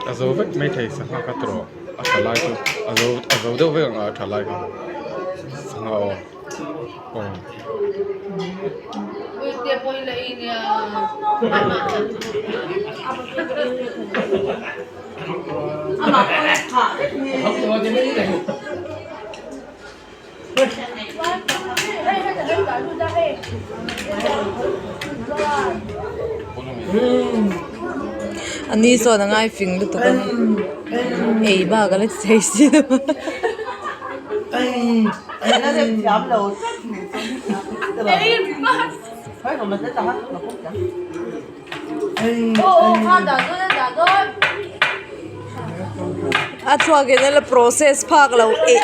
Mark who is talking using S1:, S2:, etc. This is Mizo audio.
S1: A zo vek mai thei sangha kha tawh a tha lai chu a zo a zo deuh vek ang a tha lai kha sangha aw aw.
S2: A ni sawn a ngai fing lutuk a ei bak a la ti thei si lo a. A thluak in a la process phak lo eh.